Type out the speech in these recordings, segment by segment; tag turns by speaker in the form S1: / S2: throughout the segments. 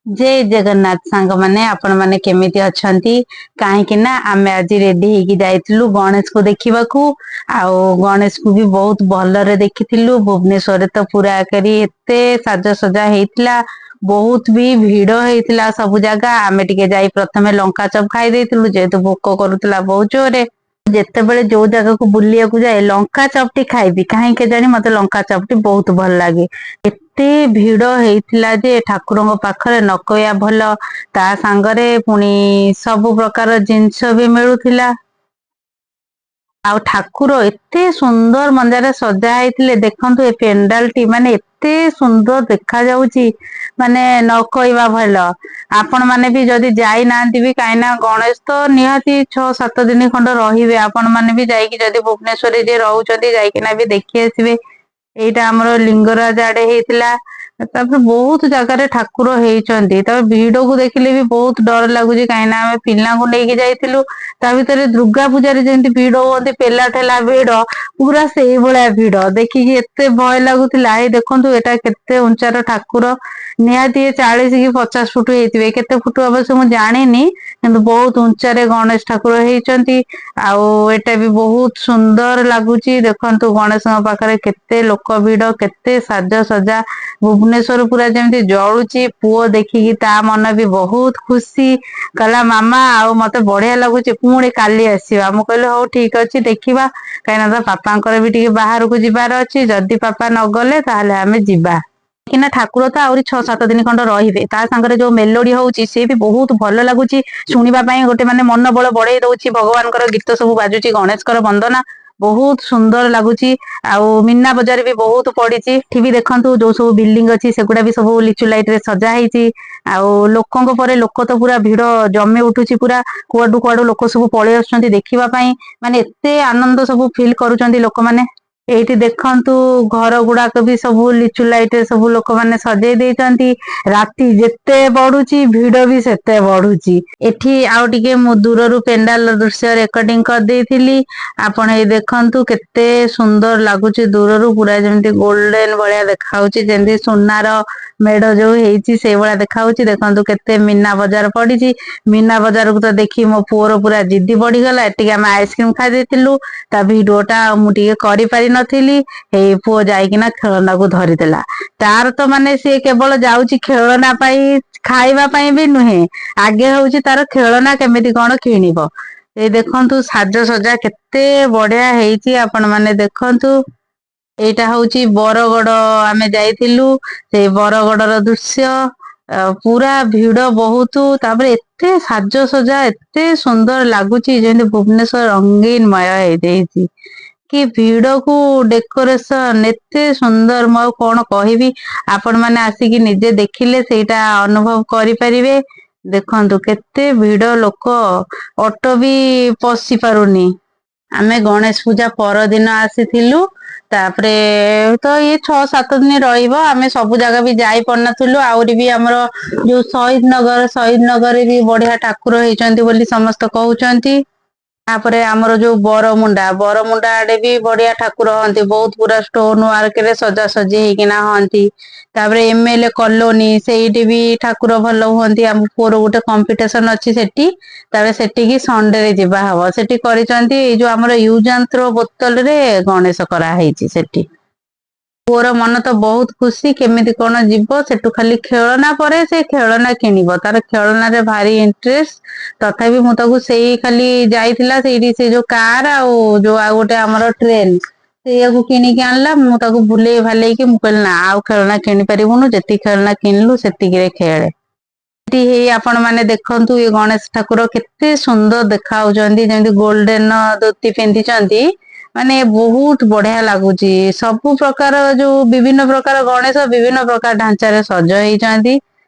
S1: ଜୟ ଜଗନ୍ନାଥ ସାଙ୍ଗମାନେ, ଆପଣ ମାନେ କେମିତି ଅଛନ୍ତି? କାହିଁକି ନା ଆମେ ଆଜି ରେଡି ହେଇକି ଯାଇଥିଲୁ ଗଣେଶକୁ ଦେଖିବାକୁ ଆଉ ଗଣେଶକୁ ବି ବହୁତ ଭଲରେ ଦେଖିଥିଲୁ। ଭୁବନେଶ୍ୱରରେ ତ ପୁରା କରି ଏତେ ସାଜସଜା ହେଇଥିଲା, ବହୁତ ବି ଭିଡ ହେଇଥିଲା ସବୁ ଜାଗା। ଆମେ ଟିକେ ଯାଇ ପ୍ରଥମେ ଲଙ୍କା ଚପ୍ ଖାଇ ଦେଇଥିଲୁ, ଯେହେତୁ ଭୋକ କରୁଥିଲା ବହୁତ ଜୋରେ। ଯେତେବେଳେ ଯୋଉ ଜାଗାକୁ ବୁଲିବାକୁ ଯାଏ, ଲଙ୍କା ଚପ୍ ଟି ଖାଇବି। କାହିଁକି କେଜାଣି ମତେ ଲଙ୍କା ଚପ୍ ଟି ବହୁତ ଭଲ ଲାଗେ। ଏତେ ଭିଡ ହେଇଥିଲା ଯେ ଠାକୁରଙ୍କ ପାଖରେ ନ କହିବା ଭଲ। ତା ସାଙ୍ଗରେ ପୁଣି ସବୁ ପ୍ରକାର ଜିନିଷ ବି ମିଳୁଥିଲା। ଆଉ ଠାକୁର ଏତେ ସୁନ୍ଦର ମନ୍ଦିରରେ ସଜା ହେଇଥିଲେ। ଦେଖନ୍ତୁ ଏ ପେଣ୍ଡାଲ ଟି ମାନେ ଏତେ ସୁନ୍ଦର ଦେଖା ଯାଉଛି, ମାନେ ନ କହିବା ଭଲ। ଆପଣ ମାନେ ବି ଯଦି ଯାଇନାହାନ୍ତି ବି, କାହିଁକି ନା ଗଣେଶ ତ ନିହାତି 6-7 ଦିନ ଖଣ୍ଡ ରହିବେ, ଆପଣ ମାନେ ବି ଯାଇକି ଯଦି ଭୁବନେଶ୍ୱରରେ ଯିଏ ରହୁଛନ୍ତି, ଯାଇକିନା ବି ଦେଖି ଆସିବେ। ଏଇଟା ଆମର ଲିଙ୍ଗରାଜ ଆଡେ ହେଇଥିଲା। ତାପରେ ବହୁତ ଜାଗାରେ ଠାକୁର ହେଇଛନ୍ତି। ତାପରେ ଭିଡକୁ ଦେଖିଲେ ବି ବହୁତ ଡର ଲାଗୁଛି, କାହିଁକି ନା ଆମେ ପିଲାଙ୍କୁ ନେଇକି ଯାଇଥିଲୁ। ତା ଭିତରେ ଦୁର୍ଗା ପୂଜାରେ ଯେମିତି ଭିଡ ହୁଅନ୍ତି, ପେଲା ଠେଲା ଭିଡ, ପୁରା ସେଇଭଳିଆ ଭିଡ ଦେଖିକି ଏତେ ଭୟ ଲାଗୁଥିଲା। ଏଇ ଦେଖନ୍ତୁ, ଏଇଟା କେତେ ଉଞ୍ଚାର ଠାକୁର, ନିହାତି 40 କି 50 ଫୁଟ ହେଇଥିବେ। କେତେ ଫୁଟ ଅବଶ୍ୟ ମୁଁ ଜାଣିନି, କିନ୍ତୁ ବହୁତ ଉଞ୍ଚାରେ ଗଣେଶ ଠାକୁର ହେଇଛନ୍ତି। ଆଉ ଏଇଟା ବି ବହୁତ ସୁନ୍ଦର ଲାଗୁଛି। ଦେଖନ୍ତୁ, ଗଣେଶଙ୍କ ପାଖରେ କେତେ ଲୋକ ଭିଡ, କେତେ ସାଜସଜା, ଭୁବନେଶ୍ୱର ପୁରା ଯେମିତି ଜଳୁଛି। ପୁଅ ଦେଖିକି ତା ମନ ବି ବହୁତ ଖୁସି। କହିଲା, "ମାମା, ଆଉ ମତେ ବଢିଆ ଲାଗୁଛି, ପୁଣି କାଲି ଆସିବା।" ମୁଁ କହିଲି, "ହଉ, ଠିକ ଅଛି, ଦେଖିବା।" କାହିଁକିନା ତା ପାପାଙ୍କର ବି ଟିକେ ବାହାରକୁ ଯିବାର ଅଛି। ଯଦି ପାପା ନ ଗଲେ ତାହେଲେ ଆମେ ଯିବା କିନା। ଠାକୁର ତ ଆହୁରି 6-7 ଦିନ ଖଣ୍ଡ ରହିବେ। ତା ସାଙ୍ଗରେ ଯୋଉ ମେଲୋଡି ହଉଛି, ସେ ବି ବହୁତ ଭଲ ଲାଗୁଛି ଶୁଣିବା ପାଇଁ। ଗୋଟେ ମାନେ ମନୋବଳ ବଢେଇ ଦଉଛି। ଭଗବାନଙ୍କର ଗୀତ ସବୁ ବାଜୁଛି, ଗଣେଶଙ୍କର ବନ୍ଦନା, ବହୁତ ସୁନ୍ଦର ଲାଗୁଛି। ଆଉ ମୀନା ବଜାର ବି ବହୁତ ପଡିଛି। ଏଠି ବି ଦେଖନ୍ତୁ, ଯୋଉ ସବୁ ବିଲ୍ଡିଂ ଅଛି, ସେଗୁଡା ବି ସବୁ ଲିଚୁ ଲାଇଟ ରେ ସଜା ହେଇଛି। ଆଉ ଲୋକଙ୍କ ପରେ ଲୋକ ତ ପୁରା ଭିଡ ଜମି ଉଠୁଛି ପୁରା। କୁଆଡୁ କୁଆଡୁ ଲୋକ ସବୁ ପଳେଇ ଆସୁଛନ୍ତି ଦେଖିବା ପାଇଁ। ମାନେ ଏତେ ଆନନ୍ଦ ସବୁ ଫିଲ୍ କରୁଛନ୍ତି ଲୋକମାନେ। ଏଇଠି ଦେଖନ୍ତୁ, ଘର ଗୁଡାକ ବି ସବୁ ଲିଚୁ ଲାଇଟ ରେ ସବୁ ଲୋକମାନେ ସଜେଇ ଦେଇଛନ୍ତି। ରାତି ଯେତେ ବଢୁଛି, ଭିଡ ବି ସେତେ ବଢୁଛି ଏଠି। ଆଉ ଟିକେ ମୁଁ ଦୂରରୁ ପେଣ୍ଡାଲ ଦୃଶ୍ୟ ରେକର୍ଡିଂ କରିଦେଇଥିଲି। ଆପଣ ଏଇ ଦେଖନ୍ତୁ, କେତେ ସୁନ୍ଦର ଲାଗୁଛି ଦୂରରୁ, ପୁରା ଯେମିତି ଗୋଲଡେନ ଭଳିଆ ଦେଖାହଉଛି, ଯେମିତି ସୁନାର ମେଢ ଯୋଉ ହେଇଛି, ସେଇଭଳିଆ ଦେଖାହଉଛି। ଦେଖନ୍ତୁ, କେତେ ମୀନା ବଜାର ପଡିଛି। ମୀନା ବଜାରକୁ ତ ଦେଖି ମୋ ପୁଅର ପୁରା ଜିଦି ବଢିଗଲା। ଏଠିକି ଆମେ ଆଇସ୍କ୍ରିମ ଖାଇ ଦେଇଥିଲୁ। ତା ଭିଡିଓ ଟା ମୁଁ ଟିକେ କରିପାରି ନଥିଲି। ଏଇ ପୁଅ ଯାଇକିନା ଖେଳନାକୁ ଧରିଦେଲା। ତାର ତ ମାନେ ସିଏ କେବଳ ଯାଉଛି ଖେଳନା ପାଇଁ, ଖାଇବା ପାଇଁ ବି ନୁହେଁ। ଆଗେ ହଉଛି ତାର ଖେଳନା କେମିତି କଣ କିଣିବ। ଏଇ ଦେଖନ୍ତୁ, ସାଜସଜା କେତେ ବଢିଆ ହେଇଛି, ଆପଣ ମାନେ ଦେଖନ୍ତୁ। ଏଇଟା ହଉଛି ବରଗଡ, ଆମେ ଯାଇଥିଲୁ ସେଇ ବରଗଡର ଦୃଶ୍ୟ। ପୁରା ଭିଡ ବହୁତ। ତାପରେ ଏତେ ସାଜସଜା ଏତେ ସୁନ୍ଦର ଲାଗୁଛି, ଯେମିତି ଭୁବନେଶ୍ୱର ରଙ୍ଗୀନମୟ ହେଇଯାଇଛି। କି ଭିଡକୁ ଡେକୋରେସନ ଏତେ ସୁନ୍ଦର, ମୁଁ ଆଉ କଣ କହିବି? ଆପଣ ମାନେ ଆସିକି ନିଜେ ଦେଖିଲେ ସେଇଟା ଅନୁଭବ କରିପାରିବେ। ଦେଖନ୍ତୁ, କେତେ ଭିଡ ଲୋକ, ଅଟୋ ବି ପଶି ପାରୁନି। ଆମେ ଗଣେଶ ପୂଜା ପରଦିନ ଆସିଥିଲୁ। ତାପରେ ତ ଇଏ 6-7 ଦିନ ରହିବ। ଆମେ ସବୁ ଜାଗା ବି ଯାଇ ପାରୁନଥିଲୁ। ଆହୁରି ବି ଆମର ଯୋଉ ଶହୀଦ ନଗର, ଶହୀଦ ନଗରରେ ବି ବଢିଆ ଠାକୁର ହେଇଛନ୍ତି ବୋଲି ସମସ୍ତେ କହୁଛନ୍ତି। ତାପରେ ଆମର ଯୋଉ ବରମୁଣ୍ଡା, ବରମୁଣ୍ଡା ଆଡେ ବି ବଢିଆ ଠାକୁର ହଅନ୍ତି। ବହୁତ ପୁରା ଷ୍ଟୋନ ୱାର୍କ ରେ ସଜାସଜି ହେଇକିନା ହଅନ୍ତି। ତାପରେ ଏମଏଲଏ କଲୋନୀ, ସେଇଠି ବି ଠାକୁର ଭଲ ହୁଅନ୍ତି। ଆମ ପୁଅର ଗୋଟେ କମ୍ପିଟିସନ ଅଛି ସେଠି। ତାପରେ ସେଠିକି ସଣ୍ଡେରେ ଯିବା ହବ। ସେଠି କରିଛନ୍ତି ଏଇ ଯୋଉ ଆମର ୟୁଜ ଆଣ୍ଡ ଥ୍ରୋ ବୋତଲରେ ଗଣେଶ କରାହେଇଛି ସେଠି। ପୁଅର ମନ ତ ବହୁତ ଖୁସି, କେମିତି କଣ ଯିବ ସେଠୁ ଖାଲି ଖେଳନା ପରେ ସେ ଖେଳନା କିଣିବ। ତାର ଖେଳନାରେ ଭାରି ଇଣ୍ଟରେଷ୍ଟ। ତଥାପି ମୁଁ ତାକୁ ସେଇ ଖାଲି ଯାଇଥିଲା ସେଇଠି, ସେ ଯୋଉ କାର ଆଉ ଯୋଉ ଆଉ ଗୋଟେ ଆମର ଟ୍ରେନ, ସେଇଆକୁ କିଣିକି ଆଣିଲା। ମୁଁ ତାକୁ ବୁଲେଇ ଭାଲେଇକି ମୁଁ କହିଲି, "ନା, ଆଉ ଖେଳନା କିଣି ପାରିବୁନୁ। ଯେତିକି ଖେଳନା କିଣିଲୁ, ସେତିକିରେ ଖେଳେ।" ଏଠି ହେଇ ଆପଣ ମାନେ ଦେଖନ୍ତୁ, ଏ ଗଣେଶ ଠାକୁର କେତେ ସୁନ୍ଦର ଦେଖା ହଉଛନ୍ତି, ଯେମିତି ଗୋଲଡେନ ଧୋତି ପିନ୍ଧିଛନ୍ତି। ମାନେ ବହୁତ ବଢିଆ ଲାଗୁଛି। ସବୁ ପ୍ରକାର ଯୋଉ ବିଭିନ୍ନ ପ୍ରକାର ଗଣେଶ ବିଭିନ୍ନ ପ୍ରକାର ଢାଞ୍ଚାରେ ସଜ ହେଇଛନ୍ତି।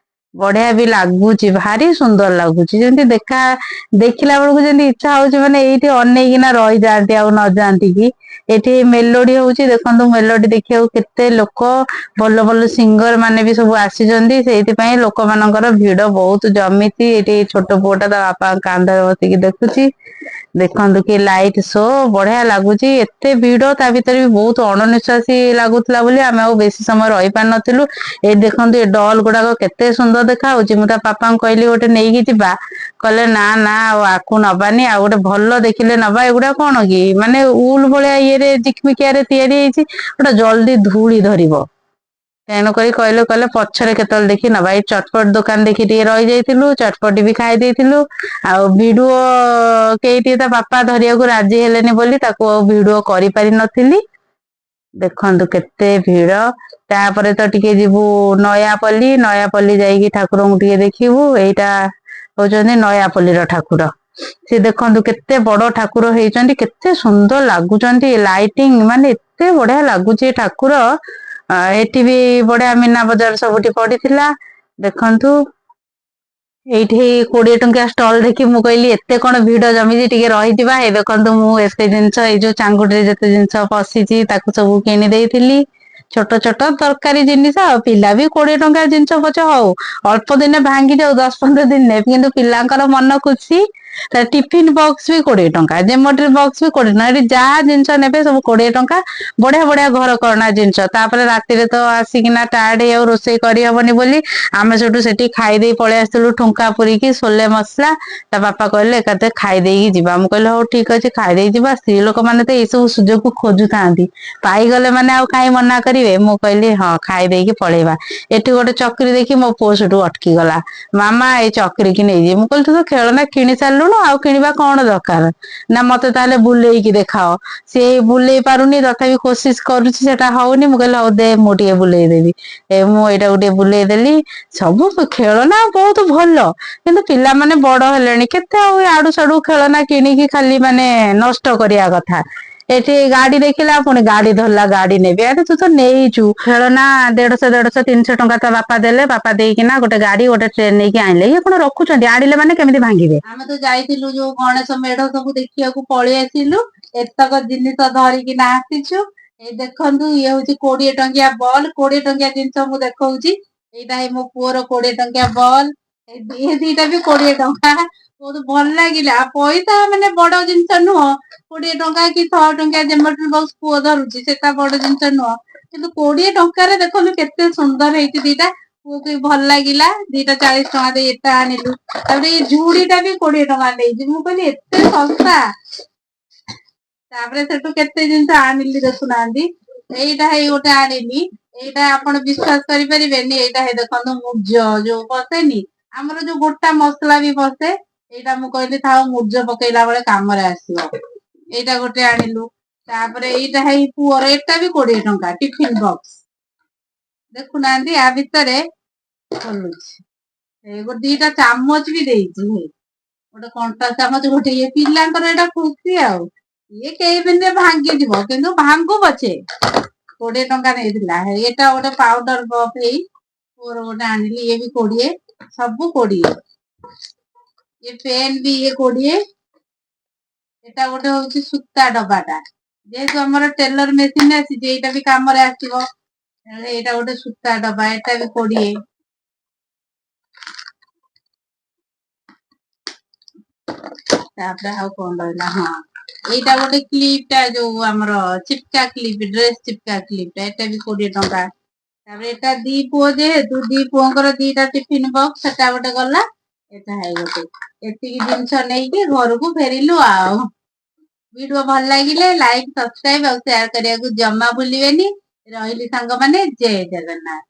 S1: ବଢିଆ ବି ଲାଗୁଛି, ଭାରି ସୁନ୍ଦର ଲାଗୁଛି। ଯେମିତି ଦେଖିଲା ବେଳକୁ ଯେମିତି ଇଚ୍ଛା ହଉଛି, ମାନେ ଏଇଠି ଅନେଇକିନା ରହିଯାଆନ୍ତି ଆଉ ନ ଯାଆନ୍ତି କି। ଏଠି ମେଲୋଡି ହଉଛି। ଦେଖନ୍ତୁ, ମେଲୋଡି ଦେଖିବାକୁ କେତେ ଲୋକ, ଭଲ ଭଲ ସିଙ୍ଗର ମାନେ ବି ସବୁ ଆସିଛନ୍ତି। ସେଇଥିପାଇଁ ଲୋକମାନଙ୍କର ଭିଡ ବହୁତ ଜମିଛି ଏଠି। ଛୋଟ ପୁଅଟା ତା ବାପାଙ୍କ କାନ୍ଧରେ ବସିକି ଦେଖୁଛି। ଦେଖନ୍ତୁ କି ଲାଇଟ ଶୋ, ବଢିଆ ଲାଗୁଛି। ଏତେ ଭିଡ, ତା ଭିତରେ ବି ବହୁତ ଅଣନିଶ୍ୱାସୀ ଲାଗୁଥିଲା ବୋଲି ଆମେ ଆଉ ବେଶୀ ସମୟ ରହିପାରିନଥିଲୁ। ଏଇ ଦେଖନ୍ତୁ, ଏ ଡଲ୍ ଗୁଡାକ କେତେ ସୁନ୍ଦର। ସୁନ୍ଦର ଦେଖା ହଉଛି। ମୁଁ ତା ବାପାଙ୍କୁ କହିଲି ଗୋଟେ ନେଇକି ଯିବା। କହିଲେ ନା ନା, ଆଉ ଆକୁ ନବାନି, ଆଉ ଗୋଟେ ଭଲ ଦେଖିଲେ ନବା। ଏଗୁଡା କଣ କି ମାନେ ଉଲ ଭଳିଆ ଇଏରେ ଜିକମିକିଆରେ ତିଆରି ହେଇଛି, ଗୋଟେ ଜଲଦି ଧୂଳି ଧରିବ। ତେଣୁକରି କହିଲେ କହିଲେ ପଛରେ କେତେବେଳେ ଦେଖି ନବା। ଏଇ ଚଟପଟ ଦୋକାନ ଦେଖି ଟିକେ ରହିଯାଇଥିଲୁ, ଚଟପଟି ବି ଖାଇ ଦେଇଥିଲୁ। ଆଉ ଭିଡିଓ କେହି ଟିକେ ତା ବାପା ଧରିବାକୁ ରାଜି ହେଲେନି ବୋଲି ତାକୁ ଆଉ ଭିଡିଓ କରିପାରି ନଥିଲି। ଦେଖନ୍ତୁ କେତେ ଭିଡ। ତାପରେ ତ ଟିକେ ଯିବୁ ନୟାପଲ୍ଲୀ, ନୟାପଲ୍ଲୀ ଯାଇକି ଠାକୁରଙ୍କୁ ଟିକେ ଦେଖିବୁ। ଏଇଟା ହଉଛନ୍ତି ନୟାପଲ୍ଲୀର ଠାକୁର। ସେ ଦେଖନ୍ତୁ କେତେ ବଡ ଠାକୁର ହେଇଛନ୍ତି, କେତେ ସୁନ୍ଦର ଲାଗୁଛନ୍ତି, ଲାଇଟିଂ ମାନେ ଏତେ ବଢିଆ ଲାଗୁଛି ଏ ଠାକୁର। ଏଠି ବି ବଢିଆ ମୀନା ବଜାର ସବୁଠି ପଡିଥିଲା। ଦେଖନ୍ତୁ, ଏଇଠି 20 ଟଙ୍କିଆ ଷ୍ଟଲ ଦେଖି ମୁଁ କହିଲି ଏତେ କଣ ଭିଡ ଜମିଛି, ଟିକେ ରହିଯିବା। ଏଇ ଦେଖନ୍ତୁ, ମୁଁ ଏତେ ଜିନିଷ ଏଇ ଯୋଉ ଚାଙ୍ଗୁଡିରେ ଯେତେ ଜିନିଷ ପଶିଛି ତାକୁ ସବୁ କିଣି ଦେଇଥିଲି, ଛୋଟ ଛୋଟ ତରକାରୀ ଜିନିଷ। ଆଉ ପିଲା ବି 20 ଟଙ୍କା ଜିନିଷ ପଛେ ହଉ, ଅଳ୍ପ ଦିନେ ଭାଙ୍ଗି ଯାଉ, 10-15 ଦିନରେ, କିନ୍ତୁ ପିଲାଙ୍କର ମନ ଖୁସି। ଟିଫିନ ବକ୍ସ ବି 20 ଟଙ୍କା, ଜେମୋଟ୍ରି ବକ୍ସ ବି 20 ଟଙ୍କା। ଏଠି ଯାହା ଜିନିଷ ନେବେ ସବୁ 20 ଟଙ୍କା। ବଢିଆ ବଢିଆ ଘର କରଣା ଜିନିଷ। ତାପରେ ରାତିରେ ତ ଆସିକିନା ଟାୟାର୍ଡ ହେଇ ଆଉ ରୋଷେଇ କରିହବନି ବୋଲି ଆମେ ସେଠୁ ସେଠି ଖାଇଦେଇ ପଳେଇ ଆସିଥିଲୁ ଠୁଙ୍କା ପୁରିକି ସୋଲେ ମସଲା। ତା ବାପା କହିଲେ ଏକାଥରେ ଖାଇଦେଇକି ଯିବା। ମୁଁ କହିଲି ହଉ ଠିକ ଅଛି, ଖାଇଦେଇ ଯିବା। ସ୍ତ୍ରୀ ଲୋକମାନେ ତ ଏଇ ସବୁ ସୁଯୋଗକୁ ଖୋଜୁଥାନ୍ତି, ପାଇଗଲେ ମାନେ ଆଉ କାହିଁ ମନା କରିବେ। ମୁଁ କହିଲି ହଁ, ଖାଇଦେଇକି ପଳେଇବା। ଏଠି ଗୋଟେ ଚକ୍ରି ଦେଖି ମୋ ପୁଅ ସେଠୁ ଅଟକି ଗଲା, ମାମା ଏଇ ଚକ୍ରି କି ନେଇଯିବି। ମୁଁ କହିଲି ତୁ ତ ଖେଳନା କିଣି ସାରିଲୁଣୁ, ଆଉ କିଣିବା କଣ ଦରକାର? ନା, ମତେ ତାହେଲେ ବୁଲେଇକି ଦେଖାଅ। ସେ ବୁଲେଇ ପାରୁନି, ତଥାପି କୋସିସ କରୁଛି, ସେଟା ହଉନି। ମୁଁ କହିଲି ହଉ ଦେ, ମୁଁ ଟିକେ ବୁଲେଇ ଦେବି। ଏ ମୁଁ ଏଇଟାକୁ ଟିକେ ବୁଲେଇ ଦେଲି। ସବୁ ଖେଳନା ବହୁତ ଭଲ, କିନ୍ତୁ ପିଲାମାନେ ବଡ ହେଲେଣି, କେତେ ଆଉ ଆଡୁ ସାଡୁ ଖେଳନା କିଣିକି ଖାଲି ମାନେ ନଷ୍ଟ କରିବା କଥା। ଏଠି ଗାଡି ଦେଖିଲା, ପୁଣି ଗାଡି ଧରିଲା, ଗାଡି ନେବି। ଆରେ ତୁ ତ ନେଇଛୁ ଖେଳନା 150 150 300 ଟଙ୍କା ତା ବାପା ଦେଲେ। ବାପା ଦେଇକିନା ଗୋଟେ ଗାଡି ଗୋଟେ ଟ୍ରେନ ନେଇକି ଆଣିଲେ। ଇଏ କଣ ରଖୁଛନ୍ତି? ଆଣିଲେ ମାନେ କେମିତି ଭାଙ୍ଗିବେ। ଆମେ ତ ଯାଇଥିଲୁ ଯୋଉ ଗଣେଶ ମେଢ ସବୁ ଦେଖିବାକୁ, ପଳେଇ ଆସିଲୁ। ଏତକ ଜିନିଷ ଧରିକିନା ଆସିଛୁ। ଏଇ ଦେଖନ୍ତୁ, ଇଏ ହଉଛି 20 ଟଙ୍କିଆ ବଲ୍। 20 ଟଙ୍କିଆ ଜିନିଷ ମୁଁ ଦେଖଉଛି। ଏଇଟା ଏଇ ମୋ ପୁଅର 20 ଟଙ୍କିଆ ବଲ୍। ଏ ଦିଟା ବି 20 ଟଙ୍କା। ବହୁତ ଭଲ ଲାଗିଲା। ପଇସା ମାନେ ବଡ ଜିନିଷ ନୁହଁ। 20 ଟଙ୍କା କି 6 ଟଙ୍କିଆ ଜେମେଟ୍ରି ବକ୍ସ ପୁଅ ଧରୁଛି, ସେଟା ବଡ ଜିନିଷ ନୁହଁ। କିନ୍ତୁ 20 ଟଙ୍କାରେ ଦେଖନ୍ତୁ କେତେ ସୁନ୍ଦର ହେଇଛି ଦିଟା। ପୁଅକୁ ବି ଭଲ ଲାଗିଲା। ଦିଟା 40 ଟଙ୍କା ଦେଇ ଏଟା ଆଣିଲୁ। ତାପରେ ଏଇ ଝୁଡିଟା ବି 20 ଟଙ୍କା ନେଇଛି। ମୁଁ କହିଲି ଏତେ ଶସ୍ତା। ତାପରେ ସେଠୁ କେତେ ଜିନିଷ ଆଣିଲି ଦେଖୁନାହାନ୍ତି। ଏଇଟା ହେଇ ଗୋଟେ ଆଣିଲି। ଏଇଟା ଆପଣ ବିଶ୍ୱାସ କରିପାରିବେନି, ଏଇଟା ହେଇ ଦେଖନ୍ତୁ, ମୁର୍ଜ ଯୋଉ ପଶେନି ଆମର, ଯୋଉ ଗୋଟା ମସଲା ବି ପଶେ। ଏଇଟା ମୁଁ କହିଲି ଥାଉ, ମୁର୍ଜ ପକେଇଲା ବେଳେ କାମରେ ଆସିବ। ଏଇଟା ଗୋଟେ ଆଣିଲୁ। ତାପରେ ଏଇଟା ହେଇ ପୁଅର, ଏଇଟା ବି 20 ଟଙ୍କା ଟିଫିନ ବକ୍ସ। ଦେଖୁନାହାନ୍ତି, ଆ ଭିତରେ ଖୋଲୁଛି। ଏ ଗୋଟେ ଦିଟା ଚାମଚ ବି ଦେଇଛି ହେଇ। ଗୋଟେ କଣ୍ଟା ଚାମଚ ଗୋଟେ ଇଏ। ପିଲାଙ୍କର ଏଇଟା ଖୁସି। ଆଉ ଇଏ କେଇ ଦିନରେ ଭାଙ୍ଗିଯିବ, କିନ୍ତୁ ଭାଙ୍ଗୁ ପଛେ, 20 ଟଙ୍କା ନେଇଥିଲା। ଏଇଟା ଗୋଟେ ପାଉଡର ବକ୍ସ ହେଇ ପୁଅର ଗୋଟେ ଆଣିଲି। ଇଏ ବି 20। ସବୁ 20। ଇଏ ପେନ୍ ବି ଇଏ 20। ଏଟା ଗୋଟେ ହଉଛି ସୂତା ଡବାଟା। ଯେହେତୁ ଆମର ଟେଲର ମେସିନ ଆସିଛି, ଏଇଟା ବି କାମରେ ଆସିବ। ଏଇଟା ଗୋଟେ ସୂତା ଡବା, ଏଟା ବି 20। ତାପରେ ଆଉ କଣ ରହିଲା? ହଁ, ଏଇଟା ଗୋଟେ କ୍ଲିପ ଟା, ଯୋଉ ଆମର ଚିପକା କ୍ଲିପ, ଡ୍ରେସ ଚିପକା କ୍ଲିପ ଟା, ଏଟା ବି 20 ଟଙ୍କା। ତାପରେ ଏଟା ଦି ପୁଅ ଯେହେତୁ ଦି ପୁଅଙ୍କର ଦିଟା ଟିଫିନ ବକ୍ସ, ସେଟା ଗୋଟେ ଗଲା, ଏଟା ହେଇ ଗୋଟେ। ଏତିକି ଜିନିଷ ନେଇକି ଘରକୁ ଫେରିଲୁ। ଆଉ ଭିଡିଓ ଭଲ ଲାଗିଲେ ଲାଇକ୍, ସବସ୍କ୍ରାଇବ ଆଉ ସେୟାର କରିବାକୁ ଜମା ଭୁଲିବେନି। ରହିଲି ସାଙ୍ଗମାନେ, ଜୟ ଜଗନ୍ନାଥ।